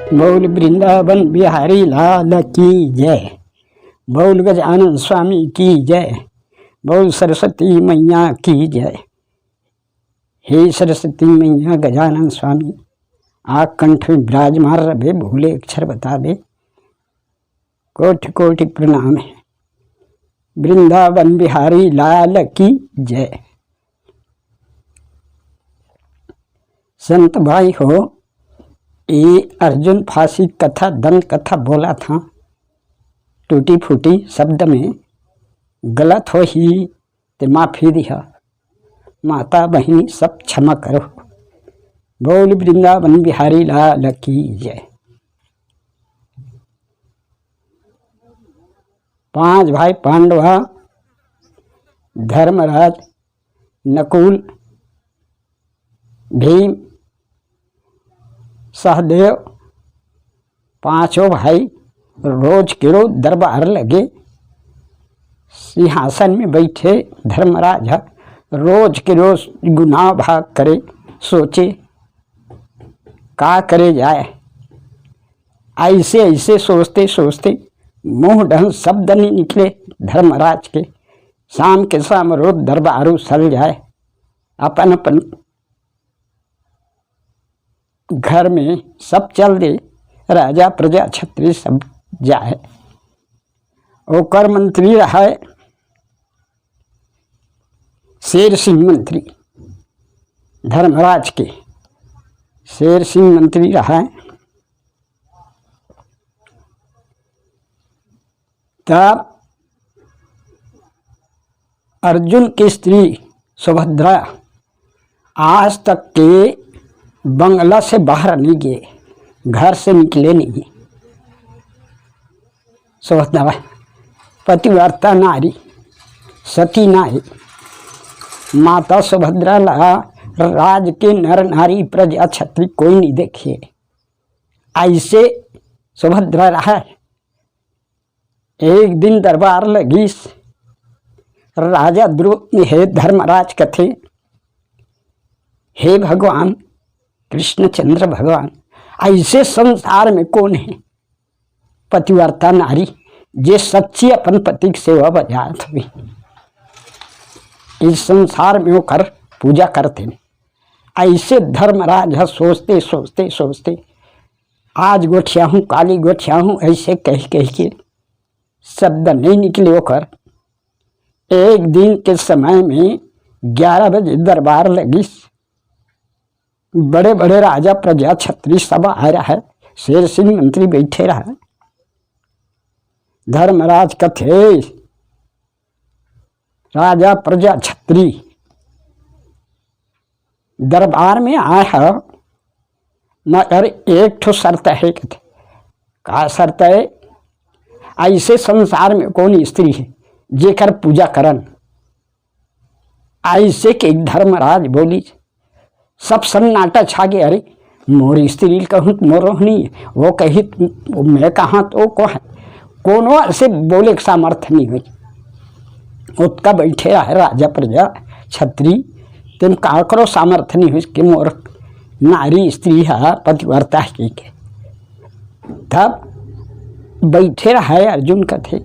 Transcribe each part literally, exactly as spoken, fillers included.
बोल वृंदावन बिहारी लाल की जय। बोल गजानन स्वामी की जय। बोल सरस्वती मैया की जय। हे सरस्वती मैया, गजानन स्वामी, आ कंठ में विराजमान रहे, बोले अक्षर बतावे। कोटि कोटि प्रणाम हे। वृंदावन बिहारी लाल की जय। संत भाई हो, ये अर्जुन फांसी कथा, दंत कथा बोला था, टूटी फूटी शब्द में गलत होही ते माफी दिहा। माता बहिनी सब क्षमा करो। बोल वृंदावन बिहारी लाल की जय। पांच भाई पांडवा, धर्मराज, नकुल, भीम, सहदेव, पांचों भाई रोज के रोज दरबार लगे, सिंहासन में बैठे धर्मराज ह रोज के रोज गुनाह भाग करे, सोचे का करे जाए। ऐसे ऐसे सोचते सोचते मुंह डहन शब्द नहीं निकले धर्मराज के। शाम के शाम रोज दरबार उसल जाए, अपन अपन घर में सब चल दे, राजा प्रजा छत्री सब जाए। ओकर मंत्री रहे शेर सिंह मंत्री, धर्मराज के शेर सिंह मंत्री रहे। तब अर्जुन की स्त्री सुभद्रा आज तक के बंगला से बाहर नहीं गए, घर से निकले नहीं। सुभद्रा पतिव्रता नारी, सती नारी। माता सुभद्रा ला राज के नर नारी प्रजा छत्री कोई नहीं देखे। ऐसे सुभद्रा रहा। एक दिन दरबार लगिस, राजा द्रु-, हे धर्मराज कथे, हे भगवान कृष्णचंद्र भगवान, ऐसे संसार में कौन है पतिव्रता नारी, जे सच्ची अपन पति के सेवा बजात हुई? इस संसार में ओकर पूजा करते हैं। ऐसे धर्मराज ह सोचते सोचते सोचते, आज गोठिया हूँ, काली गोठिया हूँ, ऐसे कह कह के शब्द नहीं निकले ओकर। एक दिन के समय में ग्यारह बजे दरबार लगिस। बड़े बड़े राजा प्रजा छत्री सब आए रहे, शेर सिंह मंत्री बैठे रहे। धर्मराज कथे, राजा प्रजा छत्री दरबार में आए ह, मगर एक ठो शर्त है। कथे, का शर्त है? ऐसे संसार में कौन स्त्री है जेकर पूजा करन? ऐसे के धर्मराज बोली, सब सन्नाटा छा गए। अरे, मोर स्त्री कहूँ त मोर रोहनी, वो कही त मैं कहाँ त वो को है, कोनो ऐसे बोले के सामर्थ्य नहीं हुई। ओतका बैठे रहे राजा प्रजा छत्री, तेन काकरो सामर्थ्य नहीं हुई कि मोर नारी स्त्री है, पतिव्रता है के। तब बैठे रहे अर्जुन कथे,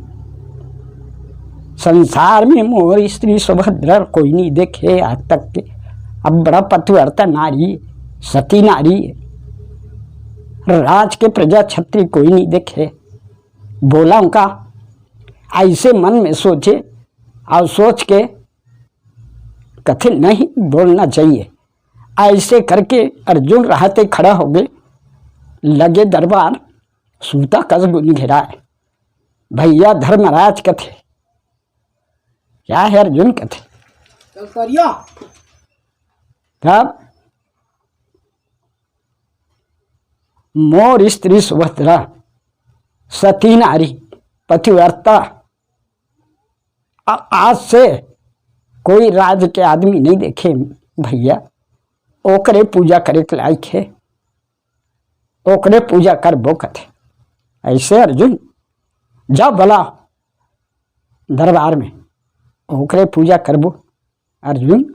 संसार में मोर स्त्री सुभद्रा कोई नहीं देखे आज तक के। अब बड़ा पतिव्रता नारी, सती नारी, राज के प्रजा छत्री कोई नहीं देखे। बोला उनका ऐसे मन में सोचे और सोच के कथे नहीं बोलना चाहिए। ऐसे करके अर्जुन रहते खड़ा हो गए, लगे दरबार सूता कस गुनघेराए। भैया धर्मराज कथे, क्या है अर्जुन कथे? चल करिया। तब मोर स्त्री सुभद्रा सती नारी पतिव्रता, आ-, आज से कोई राज के आदमी नहीं देखे भैया, ओकरे पूजा करे के लायक है, ओकरे पूजा करबो कथे। ऐसे अर्जुन जा बला दरबार में, ओकरे पूजा करबो। अर्जुन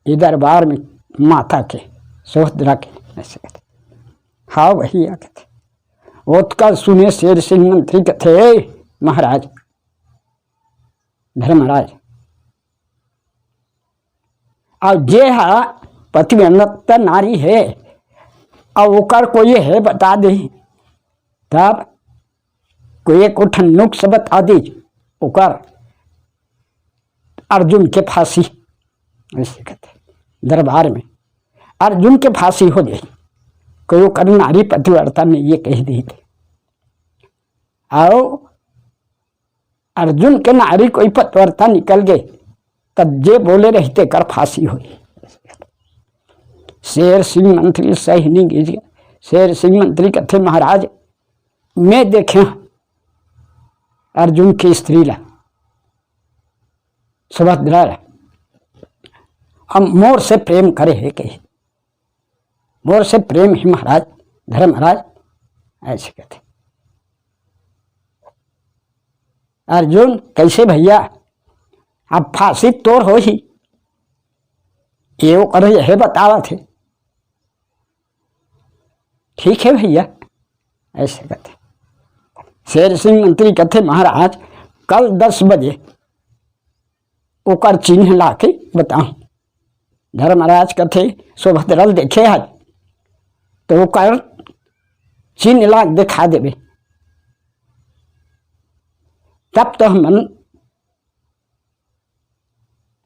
ये दरबार में माता के, सुभद्रा के, ऐसे कहते। हाँ भैया, कथे। ओतका सुने शेर सिंह मंत्री कथे, "ए महाराज, धर्मराज, अब जे हा पतिव्रता नारी हे, अब ओकर कोई हे बता दे, तब कोई एक ठन नुक्स बता दे, ओकर अर्जुन के फांसी।" ऐसे कथे, दरबार में अर्जुन के फांसी हो जाए, कोई ओकर नारी पतिव्रता में ये कह दी थे, आओ अर्जुन के नारी कोई पतिव्रता निकल गए, तब जे बोले रहिथे कर फांसी होई। शेर सिंह मंत्री सही नहीं गिर गया। शेर सिंह मंत्री कथे, "महाराज, मैं देखे अर्जुन की स्त्री ला, सुभद्रा ला, अब मोर से प्रेम करे हे कही, मोर से प्रेम हे महाराज, धर्मराज।" ऐसे कथे। "अर्जुन, कैसे भैया? अब फांसी तोर होही।" ये ओकर हे बतावत हे। "ठीक है भैया," ऐसे कथे। शेर सिंह मंत्री कथे, "महाराज, कल दस बजे ओकर चिन्ह ला के बताऊं।" धर्मराज कथे, "सुभद्रा ल देखे हस, तो ओकर चिन्ह ला के दिखा देबे, तब तो हमन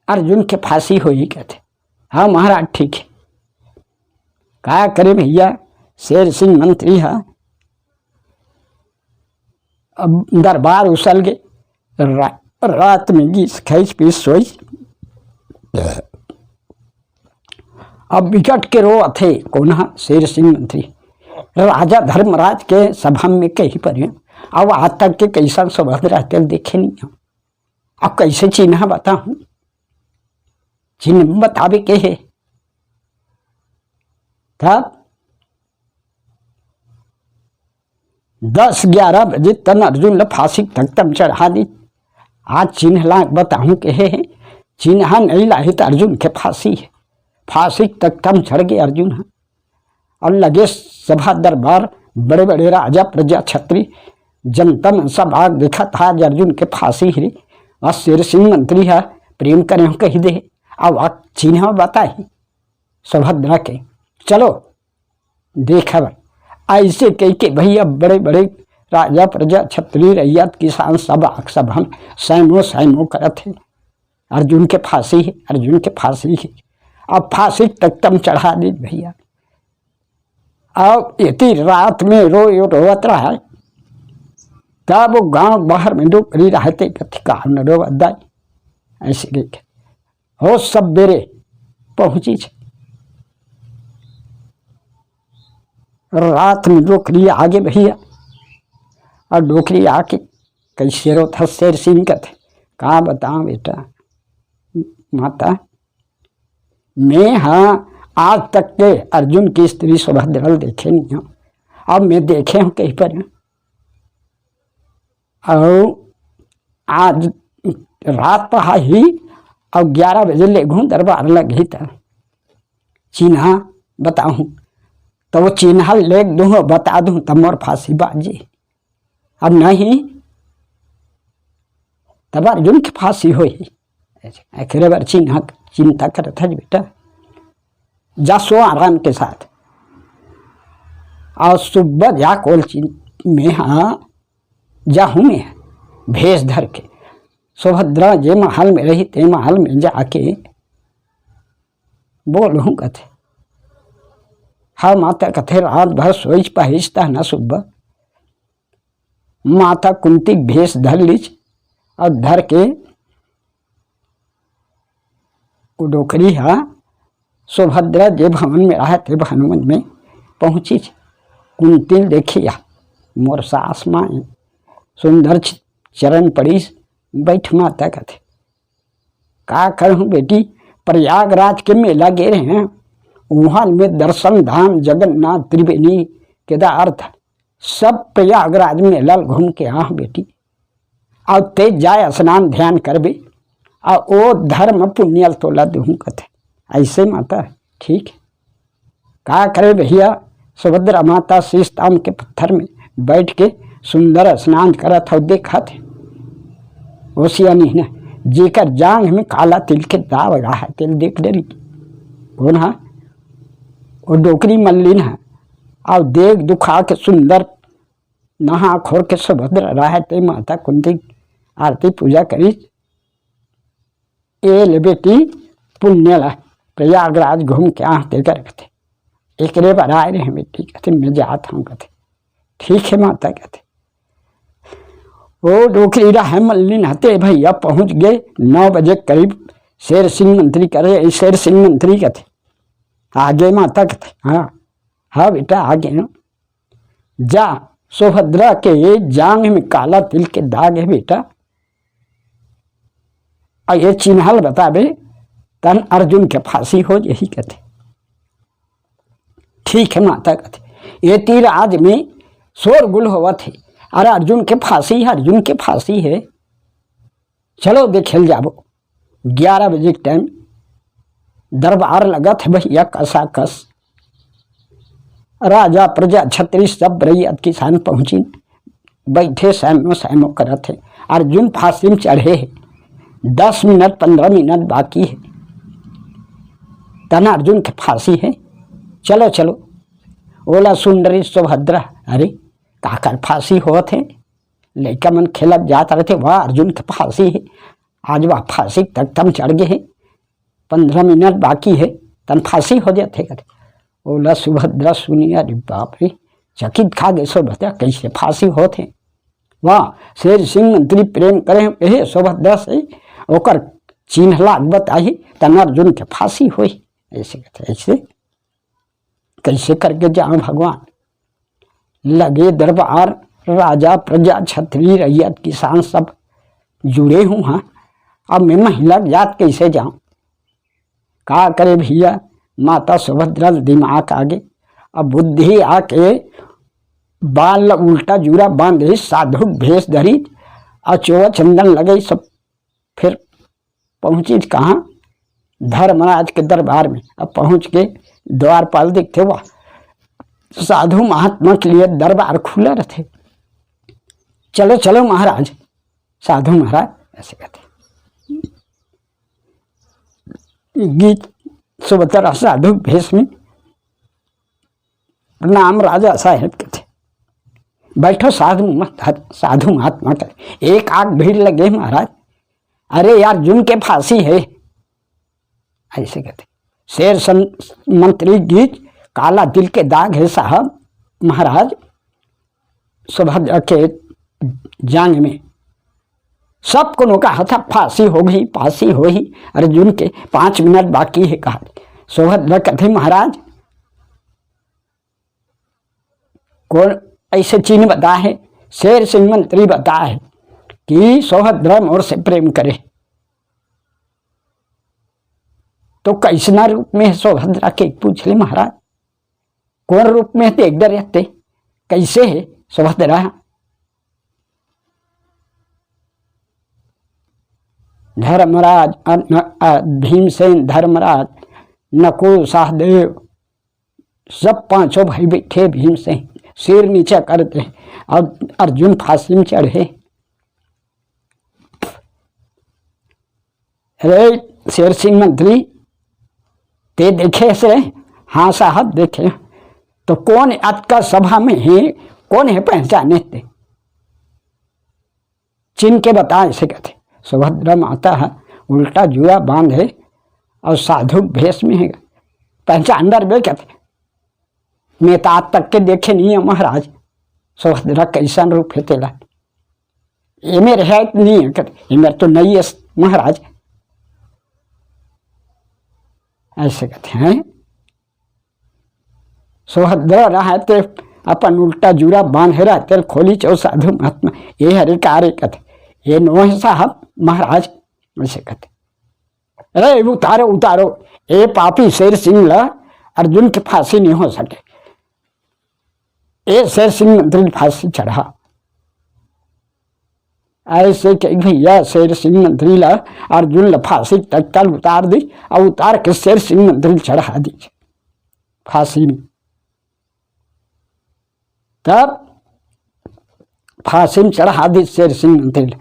अर्जुन के फांसी होही," कथे। "हाँ महाराज, ठीक है।" का करे भैया, शेर सिंह मंत्री हा अब दरबार उसल गे, रा-, रात में गीस खैस पीस सोइस। अब बिकट के रो अथे, कोन हा? शेर सिंह मंत्री। राजा धर्मराज के सभा में कही परे, अब आज तक के कैसन सुभद्रा तेल देखे नहीं हो। अब कैसे चिन्हा बताऊं? चिन्ह बतावे के हे। तब दस ग्यारह बजे तन अर्जुन ल फांसी तख्ता म चढ़ा दी। आज चिन्ह ला बताहूं के हे, चिन्हा नहीं लाही त अर्जुन के फांसी हे। फांसी तख्ता म चढ़ गे अर्जुन ह। और लगे सभा दरबार, बड़े बड़े राजा प्रजा छत्री, जनता मन सब आग देखत हा, आज अर्जुन के फांसी हे। और शेर सिंह मंत्री ह प्रेम करे हो कही दे, अब आ चिन्ह बताही सुभद्रा के, चलो देखब। ऐसे कह के भैया बड़े बड़े राजा प्रजा छत्री रैयत किसान सब आग सब हम सैमो सैमो करत हे, अर्जुन के फांसी हे, अर्जुन के फांसी हे। अब फांसी तख्ता म चढ़ा दी भैया। अब इतनी रात में रो, रोवत रहा है। तब वो गांव बाहर में डोकरी रहते कथी का न रोवत दाई, ऐसे कह के हो सबेरे पहुंची छे। रात में डोकरी आगे भैया, और डोकरी आके कैसे रोत ह शेर सिंह कथे, "का बताऊं बेटा, माता, मैं हा आज तक के अर्जुन की स्त्री सुभद्रा ल देखे नहीं हूं, अब मैं देखे हूं कहीं पर, और आज रात पहा ही, और ग्यारह बजे ले घूम दरबार लगी त चिन्हा बताहूं, तो वो चिन्हा ले दूं, बता दूं, तब मोर फांसी बाजी, अब नहीं तब अर्जुन के फांसी होही।" एकरे बर चिन्हा चिंता करत हस बेटा, जा सो आराम के साथ, और सुबह जा कोल चिन-, में हा जाहूं मैं भेष धर के, सुभद्रा जे महल में रही ते महल में जाके बोलहूं कथे। हा माता कथे, रात भर सोइच पाहिस तहन सुबह माता कुंती भेष धर लीच, और धर के वो डोकरी हा सुभद्रा जे भवन में रहा ते भवन में पहुंचिच। कुंती ल देखिया, मोर सास मां सुंदर च-, चरण पड़ीस, बैठ माता कथे। का करहूं बेटी, प्रयागराज के मेला गे रहे हैं, वहां में दर्शन धाम जगन्नाथ त्रिवेणी केदार था, सब प्रयागराज मेला घूम के आ बेटी। अब ते जाय स्नान ध्यान करबे, आ ओ धर्म पुण्य ल तोला देहूं कथे। ऐसे माता, ठीक है। का करे भैया, सुभद्रा माता शीश ताम के पत्थर में बैठ के सुंदर स्नान करत हव देखत हे। ओ सियानी हे ना, जेकर जांघ में काला तिल के दाग रहा है, तेल देख डरी। कौन हा? ओ डोकरी मल्लिन हा। अउ देख दुखा के सुंदर नहा खोर के सुभद्रा रहा है, ते माता कुंती आरती पूजा करी। ए ले बेटी, पुण्य ला, प्रयागराज घूम के आते कर कथे। एकरे बर आए रहे बेटी, कथे, "मैं जात हूँ," कथे। "ठीक है माता," कथे। ओ डोकरी रहा है मल्लिन हते भैया पहुँच गए नौ बजे करीब शेर सिंह मंत्री करे, "शेर सिंह मंत्री," कथे, "आगे माता," कथे। "हाँ, हाँ बेटा, आगे हूँ।" जा, सुभद्रा के जांघ में काला तिल के दाग है बेटा, अउ ये चिन्हा ल बताबे, तन अर्जुन के फांसी हो जही कथे। ठीक है माता कथे। ये तीर आज में शोरगुल होवत है, अरे अर्जुन के फांसी है, अर्जुन के फांसी है, चलो देखे ल जाबो। ग्यारह बजे के टाइम दरबार लगत है भैया, कसा कस। राजा, प्रजा, छत्री, सब रैयत किसान पहुंचिन, बैठे सैमो सैमो करत है। अर्जुन फांसी में चढ़े है, दस मिनट, पन्द्रह मिनट बाकी है, तन अर्जुन के फांसी है। चलो, चलो। ओला सुन डरी सुभद्रा, अरे, काकर फांसी होत है? लइका मन खेलत जात रहिथे, वाह, अर्जुन के फांसी हे, आज वाह फांसी तख्ता म चढ़ गे हे, पन्द्रह मिनट बाकी हे, तन फांसी हो जाथे कथे। ओला सुभद्रा सुनी, अरे बाप रे, चकित खा गे सुभद्रा, कइसे फांसी होत हे? वाह, शेर सिंह मंत्री प्रेम करे हे सुभद्रा से, ओकर चिन्ह लाग बताही, तन अर्जुन के फांसी होही। अइसे कथे, अइसे कइसे करके जाऊं भगवान? लगे दरबार, राजा, प्रजा, छत्री, रैयत, किसान सब जुड़े हुआ। अब मैं महिला के जात कइसे जाऊं? का करे भैया, माता सुभद्रा ल दिमाग आगे, अब बुद्धि आके बाल ल उल्टा जूरा बांधे, साधु भेष धरी, अचोवा चंदन लगे, सब फिर पहुंचिस कहाँ? धर्मराज के दरबार में। अब पहुंच के द्वारपाल देखथे, वाह, साधु महात्मा के लिए दरबार खुला रहिथे। चलो, चलो महाराज, साधु महाराज, अइसे कथे। गिस सुभद्रा साधु भेष में, "प्रणाम राजा साहेब," कथे। "बैठो साधु मत-, साधु महात्मा," कथे। "एक आग भीड़ लगे महाराज, अरे यार, अर्जुन के फांसी हे," अइसे कथे। शेर सन-, मंत्री गिस, "काला तिल के दाग हे साहब महाराज सुभद्रा के जांग में।" सब कोनो कहत हे, "फांसी होही, फांसी होही अर्जुन के, पांच मिनट बाकी हे," कहा। सुभद्रा कथे, "महाराज, कोन अइसे चिन्ह बताए हे?" शेर सिंह मंत्री बताए हे कि सुभद्रा मोर से प्रेम करे। तो कइसना रूप में हे सुभद्रा के पूछ ले महाराज, कोन रूप में हे देख डरे हते, कइसे हे सुभद्रा? धर्मराज, अ, न-, अ, भीमसेन, धर्मराज, नकुल, सहदेव, सब पांचों भाई बैठे, भीमसेन सिर नीचा कर दे, अउ अर्जुन फांसी में चढ़े। "अरे शेर सिंह मंत्री, तें देखे हस रे?" "हाँ साहब, देखे।" "तो कोन अतका सभा में हे, कोन हे पहचाने तें? चिन्ह के बता," अइसे कथे। सुभद्रा माता हे, उल्टा जूरा बांधे अउ साधु भेष में हे, "पहचान डरबे," कथे। "मैं तो आज तक के देखे नइ हंव महाराज, सुभद्रा कइसन रूप हे तेला। ये मेर हे नइ हे," कथे, "ये मेर तो नइ हे महाराज," अइसे कथे। सुभद्रा रहा ते अपन उल्टा जूरा बांधे रहा, तेला खोलिस ओ साधु महात्मा, "ये हरे का रे?" कथे, "ये नोहे साहब महाराज," अइसे कथे। "अरे उतारो, उतारो, ये पापी शेर सिंह ला अर्जुन के फांसी नइ हो सके, ये शेर सिंह मंत्री ला फांसी चढ़ा।" अइसे कहिके भैया शेर सिंह मंत्री ला अर्जुन ला फांसी तख्ता ल उतार दिस, अउ उतार के शेर सिंह मंत्री ला चढ़ा दिस फांसी में। तब फांसी में चढ़ा दिस शेर सिंह मंत्री ल।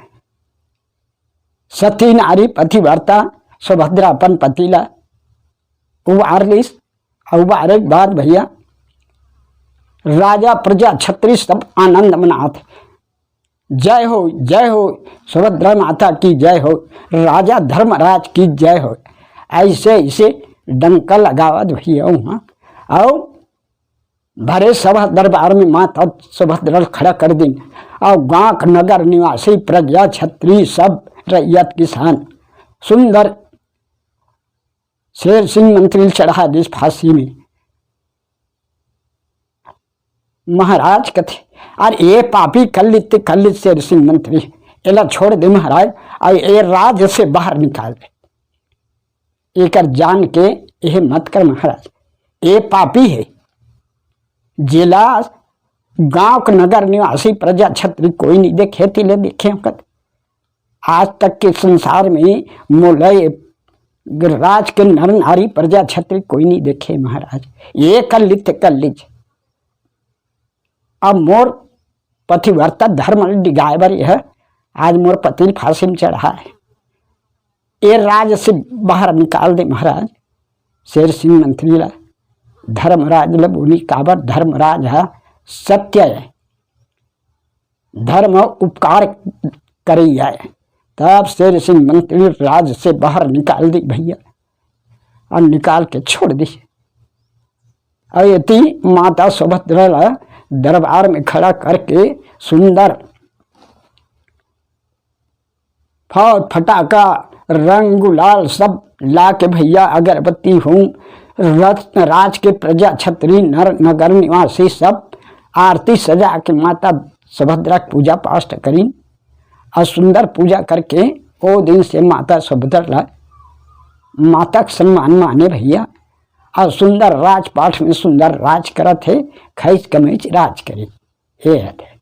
सती नारी पतिव्रता सुभद्रा अपन पति ला उबार लिस। अउ उबारे के बाद भैया, राजा प्रजा छत्री सब आनंद मनात हे। जय हो, जय हो, सुभद्रा माता की जय हो, राजा धर्मराज की जय हो। ऐसे ऐसे डंका लगावत भैया वहाँ, अउ भरे सभा दरबार में माता सुभद्रा ल खड़ा कर दिन। अउ गांव नगर निवासी प्रजा छत्री सब रैयत किसान सुंदर शेर सिंह मंत्री ल चढ़ा दिस फांसी में। महाराज कथे, "अरे ये पापी कलंकित, कलंकित शेर सिंह मंत्री, एला छोड़ दे महाराज, अउ ये राज से बाहर निकाल दे। एकर जान के ये मत कर महाराज, ये पापी हे।" जेला गांव के नगर निवासी प्रजा छत्री कोई नहीं देखे, तिले देखे ओकर। आज तक के संसार में मोला ये राज के नर नारी प्रजा छत्री कोई नहीं देखे महाराज। ये कलंकित, कलंकित। अब मोर पतिव्रता धर्म ल डिगाए बर यह आज मोर पति ल फांसी में चढ़ा हे। ये राज से बाहर निकाल दे महाराज, शेर सिंह मंत्री ला, धर्मराज ला बोली, काबर धर्मराज ह सत्य हे, धर्म उपकार करइया हे। तब शेर सिंह मंत्री राज से बाहर निकाल दी भैया, अउ निकाल के छोड़ दी। अउ एती माता सुभद्रा ला दरबार में खड़ा करके सुंदर फौज फटाका रंग गुलाल सब ला के भैया अगरबत्ती हूँ रत-, राज के प्रजा छत्री नर नगर निवासी सब आरती सजा के माता सुभद्रा के पूजा पाठ करिन। अउ सुंदर पूजा करके ओ दिन से माता सुभद्रा ला माता के सम्मान माने भैया। अउ सुंदर राजपाट में सुंदर राज करत हे, खैच कमैच राज करे। ये हे।